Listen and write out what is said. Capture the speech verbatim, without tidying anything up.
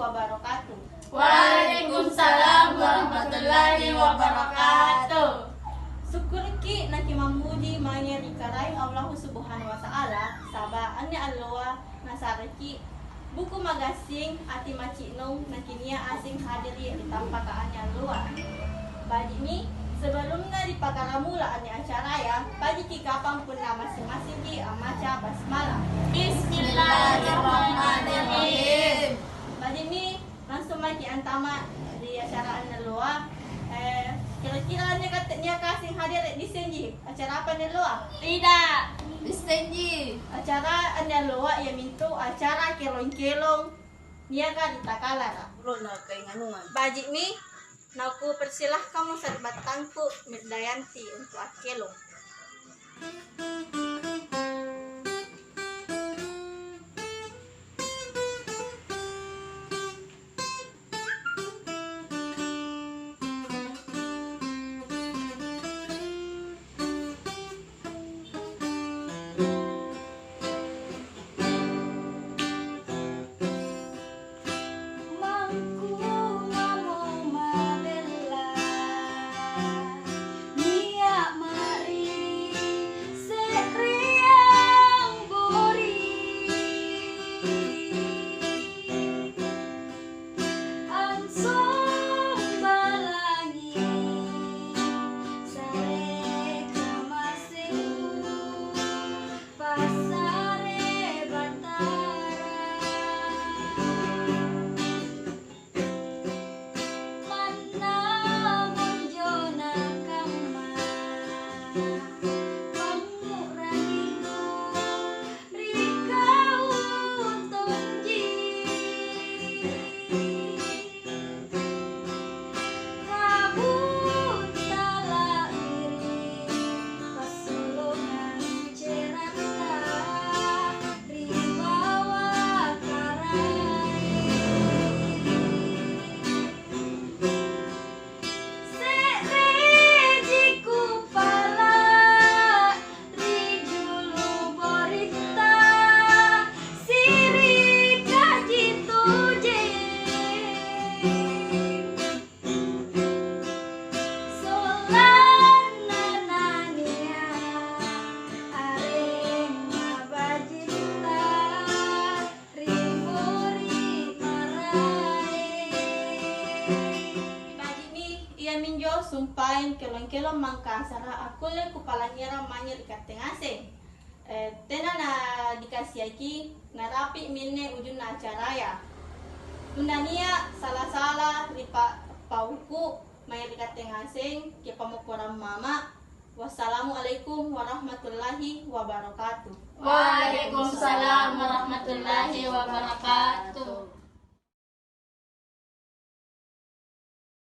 wabarakatuh. Waalaikumsalam warahmatullahi wabarakatuh. Sukkuruki nakimammuji mange ri Karaeng Allahu Subhanahu wa Ta'ala, saba' anne alloa nasareki buku magassing ati maci'nong nakinia aseng hadiri ri tampaka anne alloa. Baji'mi, sebelumna ripakaramula anne acaraya, bajiki kapang punna massing-massingki ammaca basmalah. Bismillahirrahmanirrahim. Baji'mi, langsung maki antama ri acara anne alloa. Eh, kira-kira anne katte nia kaseng hadere, niissenji acara apa anne alloa? Tidak. Niissenji. Acara anne alloa iamintu acara kelong-kelong niaka ri Takalara. Ulona kainganuang. Baji'mi, nakupersilahkanmo sari'battangku Mirdayanti untuk akkelong. Mangkungamo mabella, nia' ma'ri se'reang bori. Ansombalangi sare kamase'ku, passare Batara. Manna monjo nakamma pangngu'ranginnu ri kau tonji. Kabutta la'biri' passolongang ceratta ri bawang Karaeng. Se'reji kupala' ri julu boritta, sirikaji tujeng. Sollanna nania' areng mabajitta ri bori maraeng. Baji'mi, iaminjo sumpaeng kelong-kelong Mangkasara' akkulle kupalangngera mange ri katte ngaseng. Eh, tena nadikasiaki, narapi' minne ujunna acaraya. Punna nia' sala-sala ri pa-, pauku mae ri katte ngaseng, kipammopporang mama'. Wassalamualaikum warahmatullahi wabarakatuh. Waalaikumsalam warahmatullahi wabarakatuh.